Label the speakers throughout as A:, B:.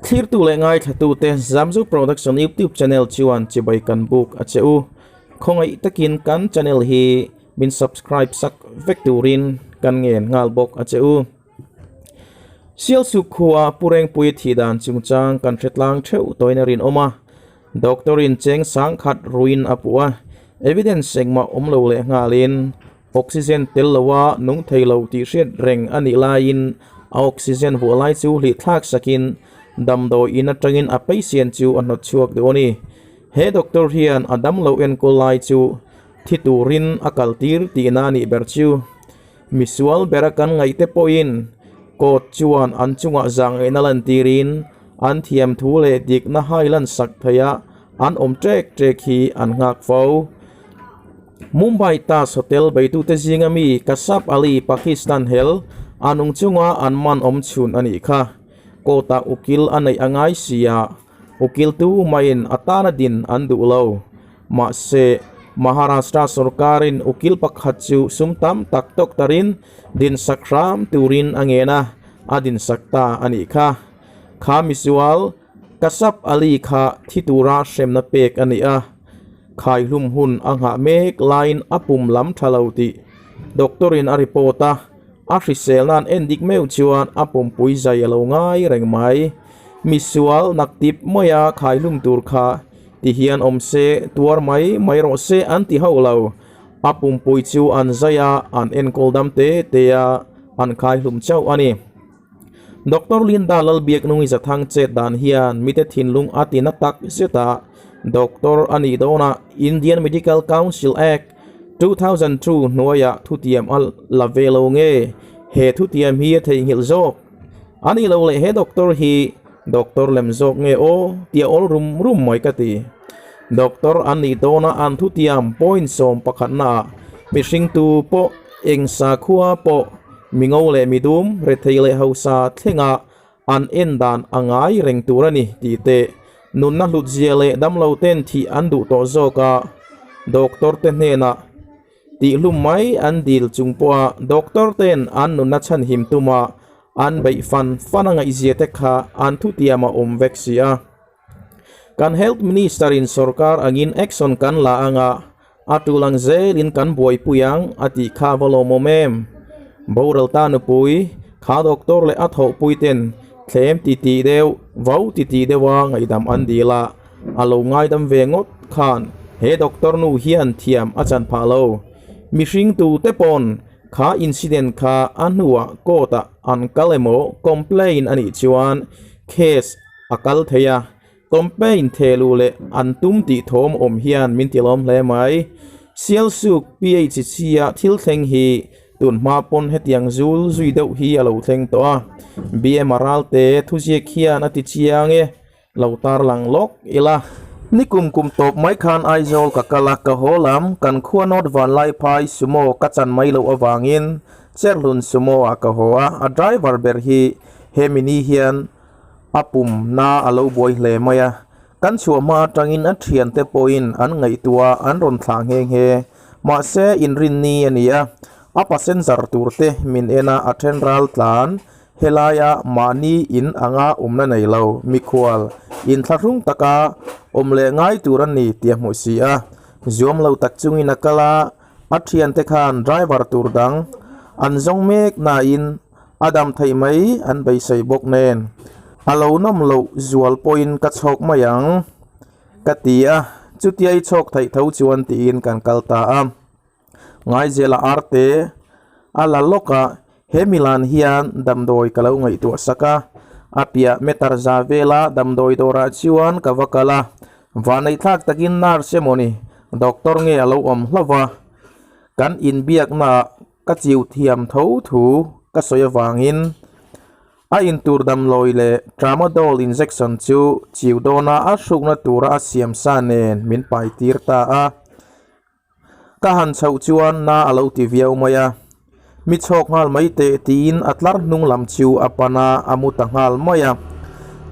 A: Thlirtu leh ngaithlatute Zamzo Production YouTube channel chuan chibai kan buk a che u. Khawngaih takin kan channel hi min subscribe sak vek turin kan ngen nghal bawk a che u. Sialsuk khua Pu Rengpui thih dan chungchang kan hre tlang theuh tawhin a rinawm a. Doctor in cheng sangkhat ruin a puh a, evidence engmah awm lo leh nghalin Oxygen tel loa nung thei lo tih hriat reng a nih laiin a oxygen vuah lai chu hlih thlak sakin damdawi in atangin a patient chu a hnawt chhuak duh a ni. He doctor hian a damlo enkawl lai chu thi turin a kal tir tihna a nih ber chu. Misual bera kan ngaihte pawhin court chuan an chungah zangaihna lantirin an thiam thu leh dikna hai lansak theia an awm ṭek ṭek hi an nghak fo. Mumbai Taj Hotel beitute zinga mi Kasab Ali Pakistan hel a nung chunga an man awm chhun a nih kha. Court-ah ukil a neih a ngai si a, ukil tu maiin a tana din an duh lo. Mahse, Maharashtra sorkarin ukil pakhat chu sum tam tak tawk tarin dinsak hram turin a ngen a, a dinsak ta a nih kha. Kha misual Kasab Ali kha thi tura hremna pek a ni a, khaihlum hun a nghah mek laiin a pum lam tha lo tih doctor in a report a, a hrisel nan en dik meuh chuan a pumpui zai a lo ngai reng mai. Misual naktip maia khaihlum tur kha ti hian awm se tuar mai mai rawh se an ti hauh lo, a pumpui chu an zai a, an enkawl dam te te a, an khaihlum chauh a ni. Doctor Linda Lalbiaknungi Zathang chet dan hian mite thinlung a ti na tak zet a, Doctor a nih dawnah Indian Medical Council Act, 2002 hnuaiah thutiam a la ve lo nge he thutiam hi a theihnghilh zawk? A nih loh leh he doctor hi doctor lem zawk nge aw tia awl rum rum mai ka ti. Doctor an nih dawnah an thutiam point 11 naah mihring tu pawh eng sakhua pawh Mingo leh midum, rethei leh hausa thlenga an en dan a ngai reng tur a ni tih te, nunna hlutzia leh damlo ten thih an duh tawh zawk a, doctor te hnenah tihhlum mai an dil chung pawha doctor ten an nunna chhanhim tuma an beih fan fan a ngaihzia te kha an thutiam a awm vek si a. Kan Health Minister in sorkar angin action kan la anga A tul ang zelin kan buaipui ang a tih kha va lawmawm em? Boral ta nupui, kha doctor leh a thawhpui ten thlem ti tih deuh, vau ti tih deuha ngaihdam an dil a, a lo ngaidam ve ngawt khan he doctor nu hian thiam a chan phah lo. Mihring tute pawn kha incident kha a hnuah court ah an kal emaw complain a nih chuan case a kal thei a, Campaign thehluh leh an tum tih thawm awm hian min ti lawm hle mai. Sialsuk PHC a thil thleng hi tun hma pawn hetiang zul zui deuh hi a lo thleng tawh a. BM a ralte thuziak hian a ti chiang e, lo tarlang lawk ila. Nikum kum tawp mai khan Aizawl ka kal a, ka haw lam kan khua North Vanlaiphai sumo ka chan mai loh avangin Cherhlun sumo ah ka haw a, a driver ber hi he mini hian A pum na a lo buai hle mai a, kan chhuah hma atangin a thiante pawhin an ngaihtuah a, an rawn thlah nghe nghe. Mahse, inrinni a ni a, a passenger tur te min en a, a then ral tlan. Helaia mahni in anga awmna nei lo, mikhual, inthlahrung taka awm leh ngai tur a ni tih a hmuh si a. Zuam lo tak chungin a kal a, a thiante khan driver tur dang an zawng mek nain, A dam theih mai an beisei bawk nen a lo nawm loh zual pawhin ka chhawk mai ang ka ti a, chutia i chhawk theih tho chuan tiin kan kal ta a. Ngaizela arte a la lawk a, he milan hian damdawi ka lo ngaihtuah sak a, a piah meter za vela damdawi dawrah chuan ka va kal a, vaneihthlak takin nurse emawni doctor nge a lo awm hlauh va, kan inbiaknaah Ka chiu thiam tho thu ka sawi avangin a intur damlawi leh tramadol injection chu chiu dawna a hrukna tura a siam sa nen min pai tir ta a. Ka han chhoh chuan na a lo ti viau mai a, mi chhawk nghal mai teh tiin a tlar hnung lam chu a pan a, a mu ta nghal mai a.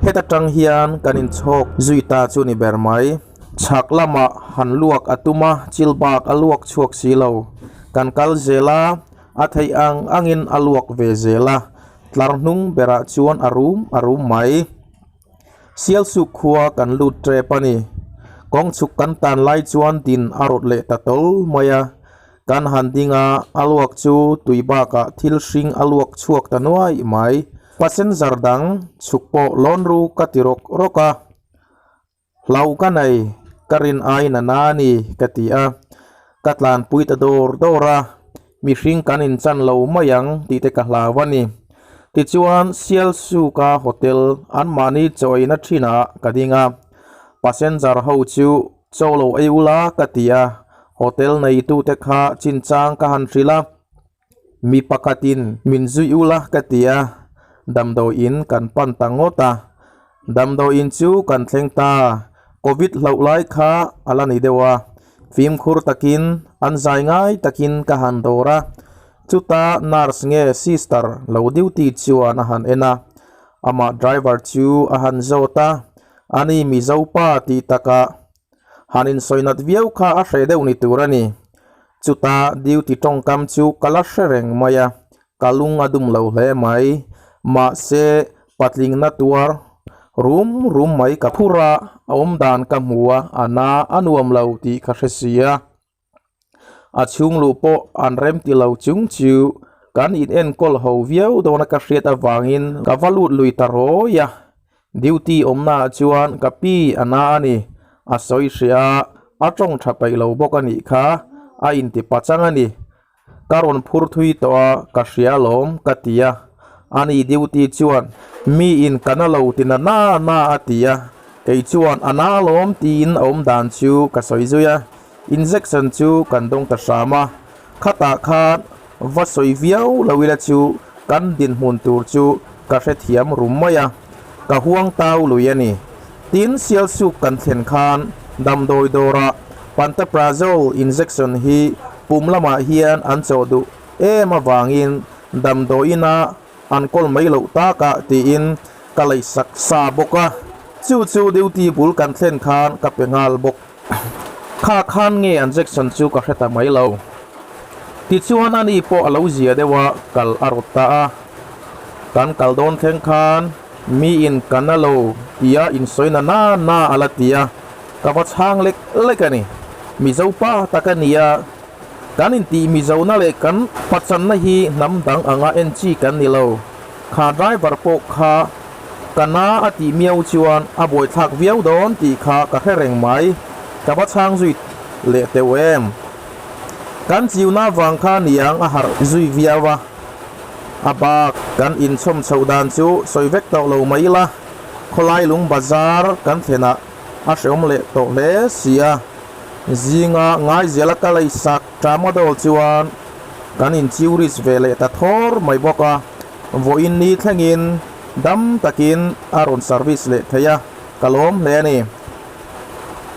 A: Heta tang hian kan inchhawk zui ta chu ni ber mai. Chhak lamah han luak a tum a, chil bak a luak chhuak si lo. Kan kal zel a, a theih ang angin a luak ve zel a, tlar hnung berah chuan a rum a rum mai. Sialsuk khua kan lut tep a ni. Kawng chhuk kan tan lai chuan din a rawt leh ta tawl mai a. Kan han ding a, a luak chu tui bakah thil hring a luak chhuak ta nuai mai. Passenger dang chhuk pawh lawn ru ka ti rawk rawk a. Hlau ka nei, ka rin aiin a na a ni, ka ti a. Ka tlanpui ta dawr dawr a, mihring kan inchan lo mai ang tih te ka hlau a ni. Tichuan, Sialsuka hotel anmahni chaw eina thinah ka ding a, passenger ho chu chaw lo ei ula ka ti a, hotel neitute kha chinchang ka han hrilh a. Mi pakhatin min zui ula ka ti a, damdawiin kan pan ta ngawt a. Damdawiin chu kan thleng ta, Covid hlauh lai kha a la ni deuh a, fimkhur takin an zai ngai takin ka han dawr a, chuta nurse nge sister lo duty chuan a han en a, amah driver chu a han zawt a, ani Mizo pa tih takah han insawi nat viau kha a hreh deuh ni tur a ni. Chuta duty tawngkam chu ka la hre reng mai a, ka lung a dum lo hle mai. Mahse, patlingna tuar rum rum mai ka phur a, a awmdan ka hmu a, a na a nuam lo tih ka hre si a. A chhung luh pawh an rem ti lo chung chu kan in enkawl ho viau dawna ka hriat avangin ka va lut lui ta rawi a. Duty awmnaah chuan ka pi a na a ni, a sawi hria a, a tawng tha peih lo bawk a nih kha, a inti pachang a ni. Ka rawn phur thui tawh a, ka hria alawm, ka ti a. Ani duty chuan, Mi in ka na lo ti na na na a ti a, kei chuan a na alawm tiin a awm dan chu ka sawi zui a, injection chu kan dawng ta hram a, khatah khan va sawi viau lo ila chu kan dinhmun tur chu ka hrethiam rum mai a, ka huang tau lui a ni. Tin, Sialsuk kan thlen khan damdawi dawrah Pantoprazole injection hi pum lamah hian an chawh duh em avangin damdawiinah an kawl mai loh takah tiin ka leisak sa bawk a, chu chu duty bul kan thlen khan ka pe nghal bawk. Kha khan nge an Jackson chu ka hre ta mai lo. Tichuan ani pawh a lo zia deuh a, kal a rawt ta a. Kan kal dawn thleng khan miin ka na lo tia insawi na na na a la ti a, ka va chhang lek lek a ni. Mizo pa tak a ni a, kan intih Mizona leh kan pachanna hi hnam dang anga en chi kan ni lo. Kha driver pawh kha Ka na a tih miau chuan a buaithlak viau dawn tih kha ka hre reng mai, ka va chhang zui leh teuh em? Kan chiuna vang kha niang a harh zui viau a, a bak kan inchhawm chhoh dan chu sawi vek tawh lo mai ila, khawlai lung bazar kan thlenah a hreawm leh tawh hle si a, zinga ngaiziala ka leisak tramadol chuan kan inchiu rich ve leh ta thawr mai bawk a. Vawiin ni thlengin dam takin a rawn service leh thei a, ka lawm hle a ni.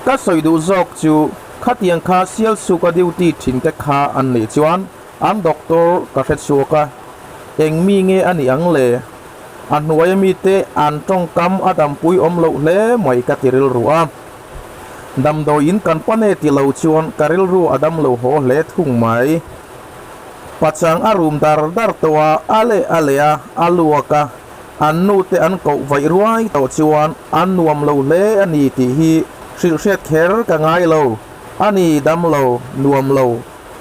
A: Ka sawi duh zawk chu khatiang kha Sialsuka duty thin te kha an nih chuan an doctor ka hre chhuak a, eng mi nge a nih ang le? A hnuaia mite an tawngkam a dampui awm loh hle mai ka ti rilru a. Damdawiin kan pane ti lo chuan ka rilru a dam lo haw hle thung mai. Pachang a rum dar dar tawh a, a leh a leh a, a luak a, an nute an koh vaih ruai tawh chuan an nuam lo hle a ni tih hi hrilh hriat kher ka ngai lo. A ni dam lo, nuam lo,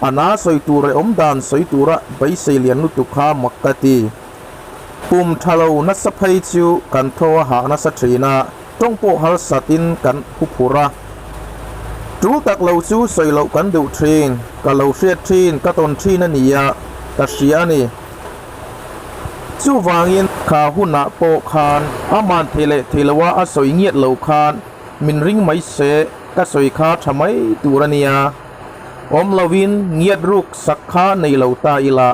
A: a na sawi tur leh awm dan sawi tura beisei lian lutuk kha mak ka ti. Pum tha lo nasa phei chu kan thaw a hah nasa thin a, tawng pawh harsatin kan phu phur a. Tul tak lo chu sawi loh kan duh thin, ka lo hriat thin, ka tawn thin a nia, ka hria a ni. Chuvangin kha hunah pawh khan aman thei leh thei loa a sawi ngiat lo khan min ring mai se, ka sawi kha tha mai tur a nia. Awm loin ngiat ruk sak kha nei lo ta ila,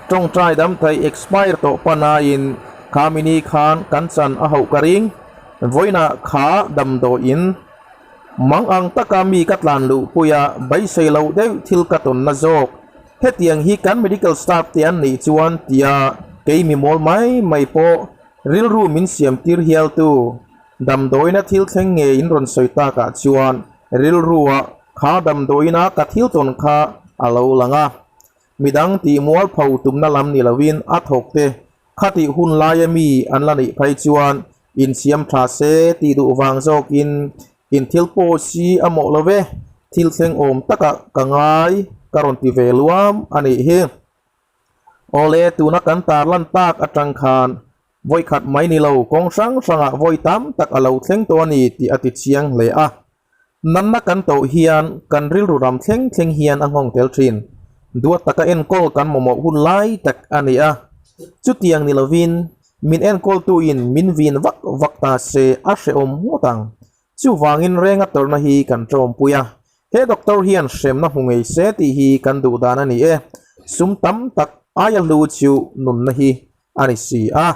A: tawngtai dam thei expire tawh panain kha mini khan kan chan a hauh ka ring. Vawiinah kha damdawiin mang ang taka mi ka tlan luh pui a, beisei loh deuh thil ka tawnna zawk. Hetiang hi kan medical staff te an nih chuan tia kei mi mawl mai mai pawh rilru min siam tir hial tu. Damdawiina thil thleng nge in rawn sawi takah chuan rilrua kha damdawiina ka thil tawn kha a lo lang a. Midang tih mualpho tumna lam ni loin a thawk te Khatih hun laia mi an la neih phei chuan Insiam tha se tih duh vang zawkin in thil post hi a mawh lo ve, thil thleng awm takah ka ngai ka rawn ti ve luam a nih hi. Awle, tuna kan tarlan tak atang khan vawi khat mai ni lo kawng hrang hrangah vawi tam tak a lo thleng tawh a ni tih a ti chiang hle a. Nanna kan toh hian kan rilru ram thleng thleng hian a nghawng tel thin. Duat taka enkawl kan mamawh hun lai tak a ni a. Chutiang ni lovin min enkawltuin min vin vak vak ta se a hrehawm ngawt ang. Chuvangin renga tawrhna hi kan tawmpui a. He doctor hian hremna hmu ngei se tih hi kan duh dan a ni e. Sum tam tak aia hlu chu nunna hi a ni si a.